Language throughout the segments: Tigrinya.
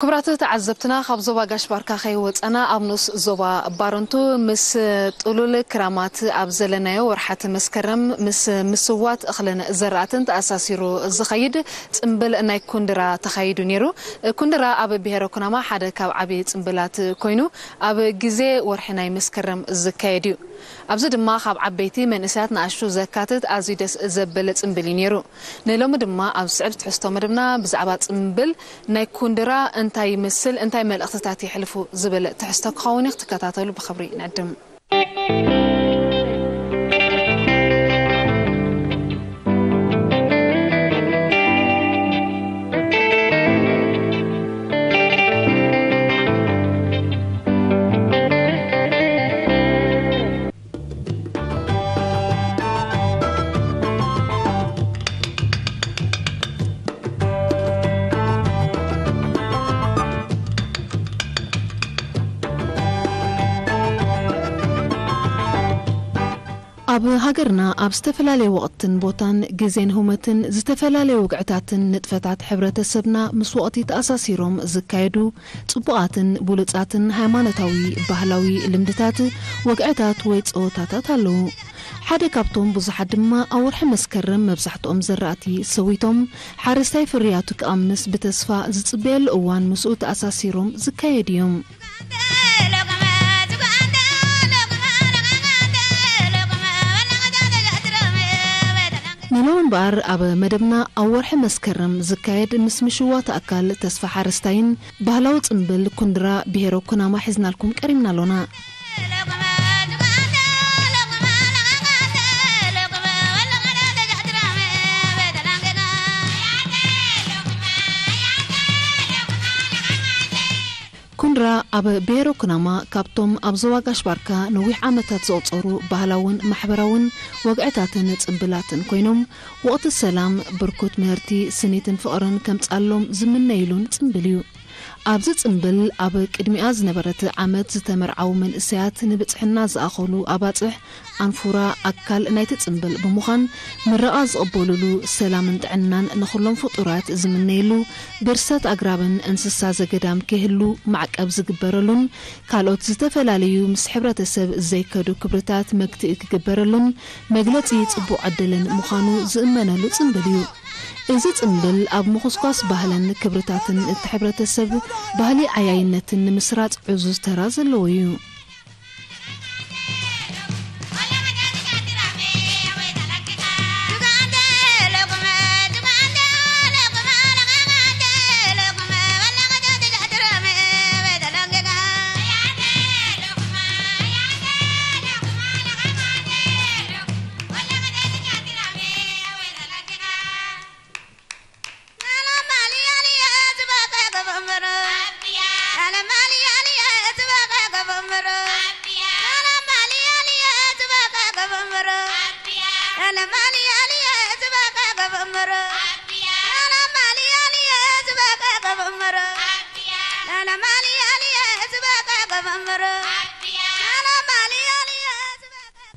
ክቡራት ተዓዘብትና፣ ካብ ዞባ ጋሽ ባርካ ከይወጸና፣ ኣብ ንኡስ ዞባ ባረንቱ ምስ ጥሉል ክራማት ኣብ ዘለናዮ ወርሓት መስከረም ምስ ምስዋት እኽልን ዘራእትን ተኣሳሲሩ ዝኸይድ ጽምብል ናይ ኩንድራ ተኻይዱ ነይሩ። ኩንድራ ኣብ ብሄረ ኩናማ ሓደ ካብ ዓቢ ጽምብላት ኮይኑ፣ ኣብ ግዜ ወርሒ ናይ መስከረም ዝካየድ እዩ። ኣብዚ ድማ ካብ ዓበይቲ፣ መንእሰያት፣ ንኣሽቱ ዘካትት ኣዝዩ ደስ ዘብል ጽምብል እዩ ነይሩ። ንሎሚ ድማ ኣብ ዝስዕብ ትሕዝቶ መደብና ብዛዕባ ጽምብል ናይ ኩንድራ እንታይ ይመስል፣ እንታይ መልእኽትታት የሕልፉ ዝብል ትሕዝቶ ክኸውን እዩ። ክትከታተሉ ብኽብሪ ንዕድም። ኣብ ሃገርና ኣብ ዝተፈላለየ ወቕትን ቦታን፣ ግዜን ህውመትን፣ ዝተፈላለየ ወግዕታትን ንጥፈታት ሕብረተሰብና ምስ ወቕቲ ተኣሳሲሮም ዝካየዱ ጽቡቓትን ብሉጻትን ሃይማኖታዊ፣ ባህላዊ ልምድታት፣ ወግዕታት ወይ ጸወታታት ኣለዉ። ሓደ ካብቶም ብዙሓት ድማ ኣብ ወርሒ መስከረም መብዛሕትኦም ዘራእቲ ሰዊቶም፣ ሓረስታይ ፍርያቱ ክቐምስ ብተስፋ ዝጽበየሉ እዋን ምስኡ ተኣሳሲሮም ዝካየዱ እዮም። ንሎሚ እምበኣር ኣብ መደብና ኣብ ወርሒ መስከረም ዝካየድ ምስ ምሽዋት ኣካል ተስፋ ሓረስታይን ባህላዊ ጽምብል ኩንድራ ብሄረ ኩናማ ሒዝናልኩም ቀሪብና ኣሎና። ኩንድራ ኣብ ብሄረ ኩናማ ካብቶም ኣብ ዞባ ጋሽ ባርካ ነዊሕ ዓመታት ዘቑጸሩ ባህላውን ማሕበራውን ወግዕታትን ጽምብላትን ኮይኖም፣ ወቕቲ ሰላም፣ ብርኩት ምህርቲ፣ ስኒትን ፍቕርን ከምጻሎም ዝምነይሉን ጽምብል እዩ። ኣብዚ ጽምብል ኣብ ቅድሚኣ ዝነበረት ዓመት ዝተመርዓዉ መንእሰያት ንብጽሕና ዝኣኸሉ ኣባጽሕ ኣንፉራ ኣካል ናይቲ ጽምብል ብምዃን፣ ምረቓ ዝቕበሉሉ፣ ሰላምን ጥዕናን ንኹሎም ፍጡራት ዝምነየሉ፣ ብርሰት ኣግራብን እንስሳ ዘገዳም ክህሉ ማዕቀብ ዝግበረሉን ካልኦት ዝተፈላለዩ ምስ ሕብረተሰብ ዘይከዱ ክብርታት መግትኢ ክግበረሉን መግለጺ ጽቡቕ ዕድልን ምዃኑ ዝእመነሉ ጽምብል እዩ። እዚ ጽምብል ኣብ ምኹስኳስ ባህልን ክብርታትን እቲ ሕብረተሰብ፣ ባህሊ ዓያይነትን ንምስራጽ ዕዙዝ ተራ ዘለዎ እዩ።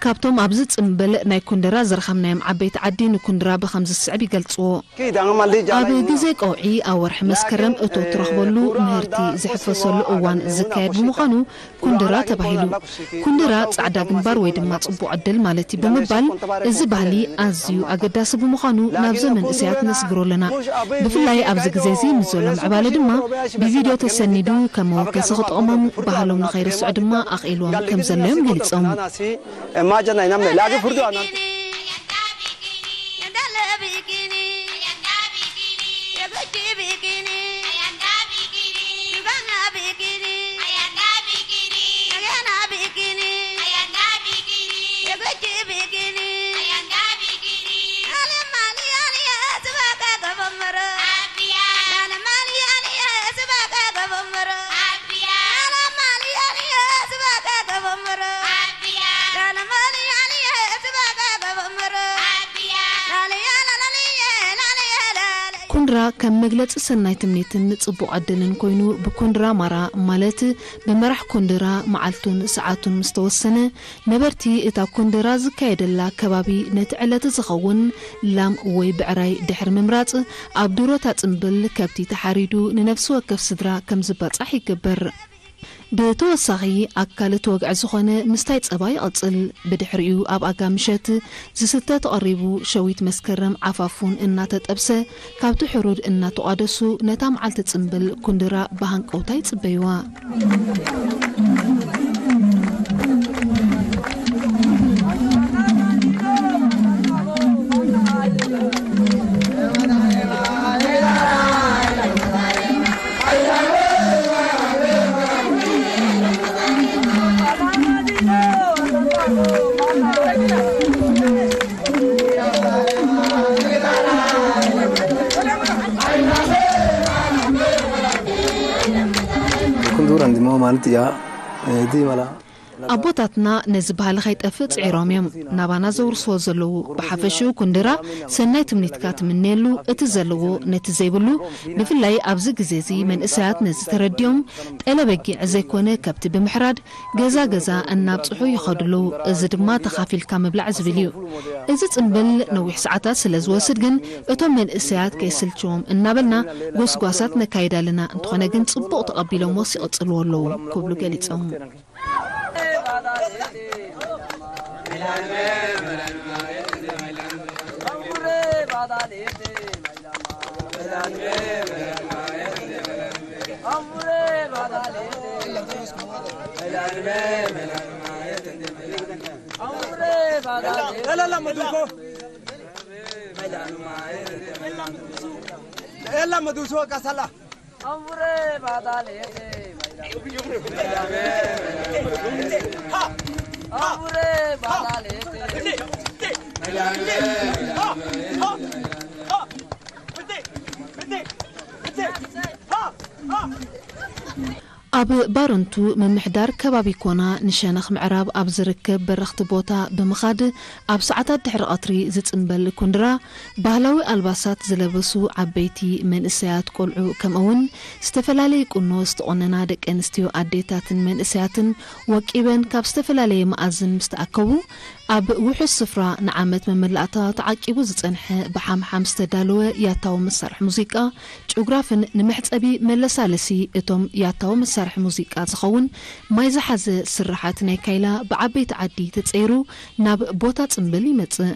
ካብቶም ኣብዚ ጽምብል ናይ ኩንድራ ዝረኸብናዮም ዓበይቲ ዓዲ፣ ንኩንድራ ብኸምዚ ዝስዕብ ይገልጽዎ። ኣብ ግዜ ቀውዒ፣ ኣብ ወርሒ መስከረም፣ እቶ ትረኽበሉ ምህርቲ ዝሕፈሰሉ እዋን ዝካየድ ብምዃኑ ኩንድራ ተባሂሉ። ኩንድራ ጻዕዳ ግንባር ወይ ድማ ጽቡቕ ዕድል ማለት እዩ ብምባል፣ እዚ ባህሊ ኣዝዩ ኣገዳሲ ብምዃኑ ናብዞም መንእሰያት ነስግሮ ኣለና። ብፍላይ ኣብዚ ግዜ እዚ ምስ ዘሎ ምዕባለ ድማ፣ ብቪድዮ ተሰኒዱ ከም መወከሲ ክጠቕሞም፣ ባህሎም ንኸይርስዑ ድማ ኣኽኢልዎም ከም ዘሎ እዮም ገሊጾም። Imagine na inamne lagi furdu anan. ከም መግለጺ ሰናይ ትምኒትን ጽቡቕ ዕድልን ኮይኑ ብኩንድራ ማራ፣ ማለት ብመራሕ ኩንድራ መዓልቱን ሰዓቱን ምስ ተወሰነ፣ ነበርቲ እታ ኩንድራ ዝካየደላ ከባቢ ነቲ ዕለት ዝኸውን ላም ወይ ብዕራይ ድሕሪ ምምራጽ፣ ኣብ ድሮታ ጽምብል ከብቲ ተሓሪዱ ንነፍሲ ወከፍ ስድራ ከም ዝባጻሕ ይግበር። ብተወሳኺ፣ ኣካል እቲ ወግዒ ዝኾነ ምስታይ ጸባ ይቐጽል። ብድሕሪኡ ኣብ ኣጋ ምሸት ዝስተ ተቐሪቡ፣ ሸዊት መስከረም ዓፋፉን እናተጠብሰ ካብቲ ሕሩድ እናተቋደሱ ነታ መዓልቲ ጽምብል ኩንድራ ብሃንቀውታ ይጽበይዋ። ኩንዱራ እንዲሞ ማለት እያ። እቲ መላ ኣቦታትና ነዚ ባህሊ ከይጠፍእ ጽዒሮም እዮም። ናባና ዘውርስዎ ዘለዉ። ብሓፈሽኡ ኩንድራ ሰናይ ትምኒትካ ትምነየሉ፣ እቲ ዘለዎ ነቲ ዘይብሉ። ብፍላይ ኣብዚ ግዜ እዚ መንእሰያት ነዚ ተረዲኦም፣ ጠለ በጊዕ ዘይኮነ ከብቲ ብምሕራድ ገዛ ገዛ እናብጽሑ ይኸዱ ኣለዉ። እዚ ድማ ተኻፊልካ ምብላዕ ዝብል እዩ። እዚ ጽምብል ነዊሕ ሰዓታት ስለ ዝወስድ ግን፣ እቶም መንእሰያት ከየስልችዎም እናበልና ጎስጓሳት ነካይድ ኣለና። እንተኾነ ግን ጽቡቕ ተቐቢሎምዎስ ይቕጽልዎ ኣለዉ ክብሉ ገሊጾም። ኣብ ባረንቱ ምምሕዳር ከባቢ ኮና ንሸነኽ ምዕራብ ኣብ ዝርከብ በረኽቲ ቦታ ብምኻድ፣ ኣብ ሰዓታት ድሕሪ ቀትሪ ዝጽምበል ኩንድራ፣ ባህላዊ ኣልባሳት ዝለበሱ ዓበይቲ፣ መንእሰያት፣ ቆልዑ፣ ከምኡ'ውን ዝተፈላለየ ቁኖ ዝተቖነና ደቂ ኣንስትዮ ኣዴታትን መንእሰያትን ወቂበን ካብ ዝተፈላለየ መኣዝን ምስ ተኣከቡ፣ ኣብ ውሑስ ስፍራ ንዓመት መመላእታ ተዓቂቡ ዝጸንሐ ብሓምሓም ዝተዳለወ ያታዊ መሳርሒ ሙዚቃ፣ ጭጉራፍን ንመሕጸቢ መለሳለሲ እቶም ያታዊ መሳርሒ ሙዚቃ ዝኸውን ማይ ዝሓዘ ስርሓት ናይ ካይላ ብዓበይቲ ዓዲ ተጸይሩ ናብ ቦታ ጽምብል ይመጽእ።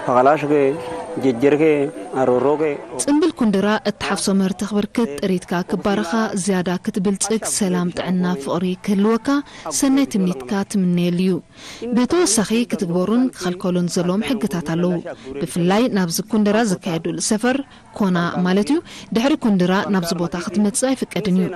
ፈቐላሽከ፣ ጀጀርከ፣ ኣሮሮከ። ጽምብል ኩንድራ እትሓፍሶ ምህርቲ ክብርክት፣ ጥሪትካ ክባረኻ፣ ዝያዳ ክትብልጽግ፣ ሰላም፣ ጥዕና፣ ፍቕሪ ክህልወካ ሰናይ ትምኒትካ ትምነየሉ እዩ። ብተወሳኺ ክትግበሩን ክኸልከሉን ዘለዎም ሕግታት ኣለዉ። ብፍላይ ናብዚ ኩንድራ ዝካየደሉ ሰፈር ኮና ማለት እዩ፣ ድሕሪ ኩንድራ ናብዚ ቦታ ክትመጽእ ኣይፍቀድን እዩ።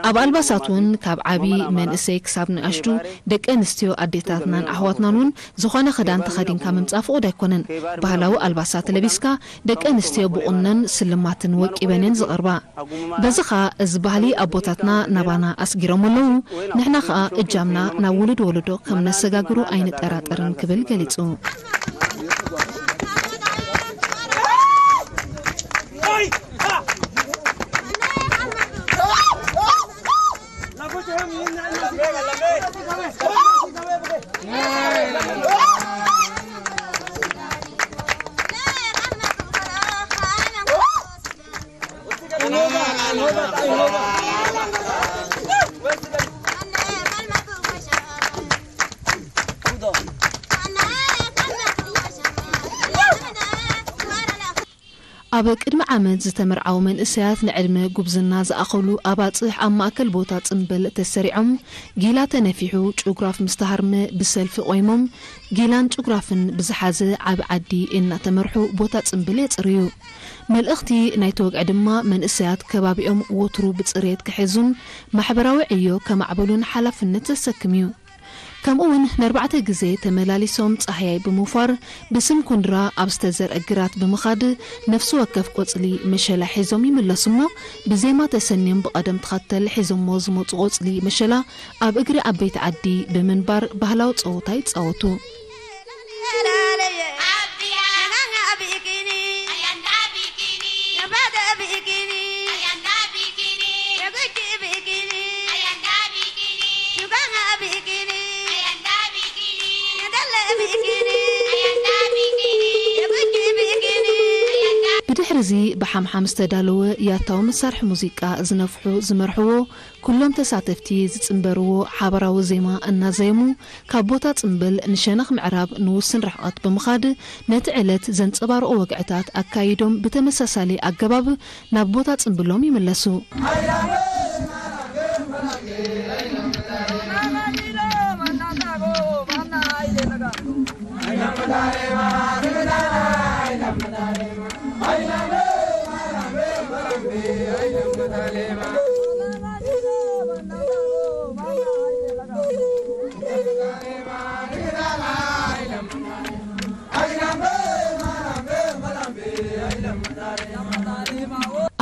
ኣብ ኣልባሳት እውን ካብ ዓቢ መንእሰይ ክሳብ ንኣሽቱ ደቂ ኣንስትዮ ኣዴታትናን ኣሕዋትናን እውን ዝኾነ ክዳን ተኸዲንካ ምምጻእ ፍቑድ ኣይኮነን። ባህላዊ ኣልባሳት ለቢስካ ደቂ ኣንስትዮ ብቑነን ስልማትን ወቂበን እየን ዝቐርባ። በዚ ኸኣ እዚ ባህሊ ኣቦታትና ናባና ኣስጊሮም ኣለዉ። ንሕና ኸኣ እጃምና ናብ ውሉድ ወለዶ ከም ነሰጋግሮ ኣይንጠራጠርን ክብል ገሊጹ። ኣብ ቅድሚ ዓመት ዝተመርዓዉ መንእሰያት ንዕድመ ጉብዝና ዝኣኸሉ ኣባጽሕ ኣብ ማእከል ቦታ ጽምብል ተሰሪዖም፣ ጊላ ተነፊሑ፣ ጭጉራፍ ምስ ተሃርመ ብሰልፊ ቆይሞም፣ ጊላን ጭጉራፍን ብዝሓዘ ዓቢ ዓዲ እናተመርሑ ቦታ ጽምብል የጽርዩ። መልእኽቲ ናይቲ ወግዒ ድማ መንእሰያት ከባቢኦም ወትሩ ብጽሬት ክሕዙን ማሕበራዊ ዕዮ ከማዕብሉን ሓላፍነት ዘሰክም እዩ። ከምኡ እውን ንኣርባዕተ ግዜ ተመላሊሶም ጻህያይ ብምውፋር ብስም ኩንድራ ኣብ ዝተዘርአ ግራት ብምኻድ ነፍሲ ወከፍ ቆጽሊ መሸላ ሒዞም ይምለሱ እሞ ብዜማ ተሰንዮም ብቐደም ተኸተል ሒዞሞ ዝመጹ ቆጽሊ መሸላ ኣብ እግሪ ዓበይቲ ዓዲ ብምንባር ባህላዊ ጸወታ ይጻወቱ። ብድሕሪ እዚ ብሓምሓም ዝተዳለወ ያታዊ መሳርሒ ሙዚቃ ዝነፍሑ ዝመርሕዎ ኩሎም ተሳተፍቲ ዝጽንበርዎ ሓባራዊ ዜማ እናዘየሙ ካብ ቦታ ጽምብል ንሸነኽ ምዕራብ ንውስን ርሕቐት ብምኻድ ነቲ ዕለት ዘንጸባርቑ ወግዕታት ኣካይዶም ብተመሳሳሊ ኣገባብ ናብ ቦታ ጽምብሎም ይምለሱ።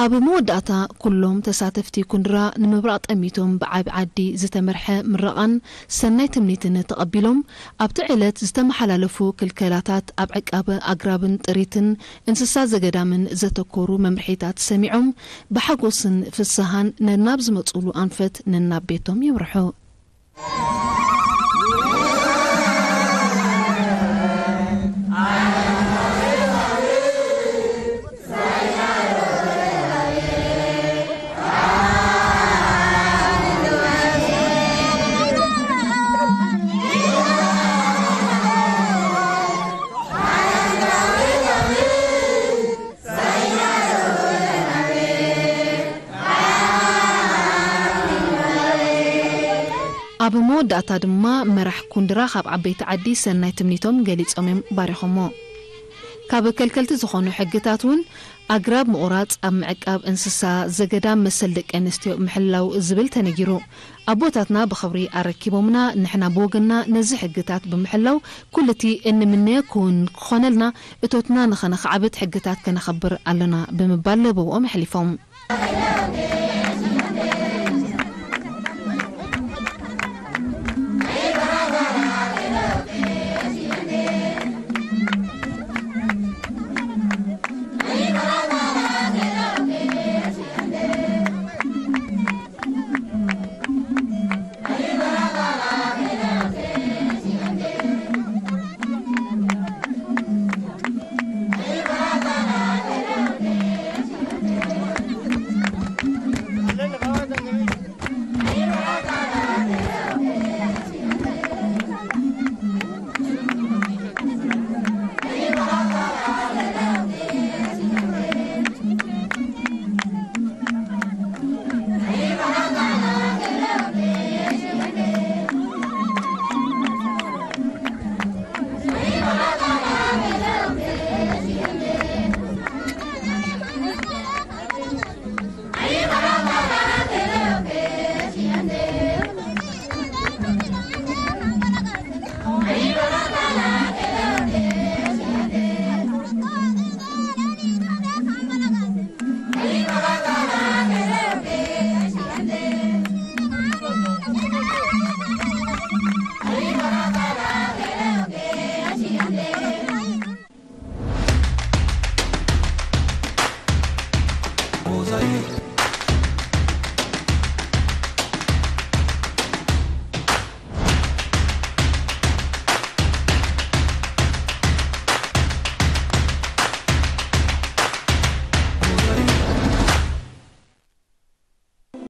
ኣብ መወዳእታ ኩሎም ተሳተፍቲ ኩንድራ ንምብራቕ ጠሚቶም ብዓቢ ዓዲ ዝተመርሐ ምረቓን ሰናይ ትምኒትን ተቐቢሎም ኣብቲ ዕለት ዝተመሓላለፉ ክልከላታት ኣብ ዕቃበ ኣግራብን ጥሪትን እንስሳ ዘገዳምን ዘተኮሩ መምርሒታት ሰሚዖም ብሓጎስን ፍስሃን ነናብ ዝመጹሉ ኣንፈት ነናብ ቤቶም የምርሑ። ኣብ መወዳእታ ድማ መራሕ ኩንድራ ካብ ዓበይቲ ዓዲ ሰናይ ትምኒቶም ገሊጾም እዮም ባሪኾሞ። ካብ ከልከልቲ ዝኾኑ ሕግታት እውን ኣግራብ ምቑራጽ ኣብ ምዕቃብ እንስሳ ዘገዳም መሰል ደቂ ኣንስትዮ ምሕላው ዝብል ተነጊሩ። ኣቦታትና ብኽብሪ ኣረኪቦምና፣ ንሕና ብወገንና ነዚ ሕግታት ብምሕላው ኩሉቲ እንምነዮ ክውን ክኾነልና እቶትና ንኸነኽዓብት ሕግታት ከነኸብር ኣሎና ብምባል ለበውኦም ኣሕሊፎም።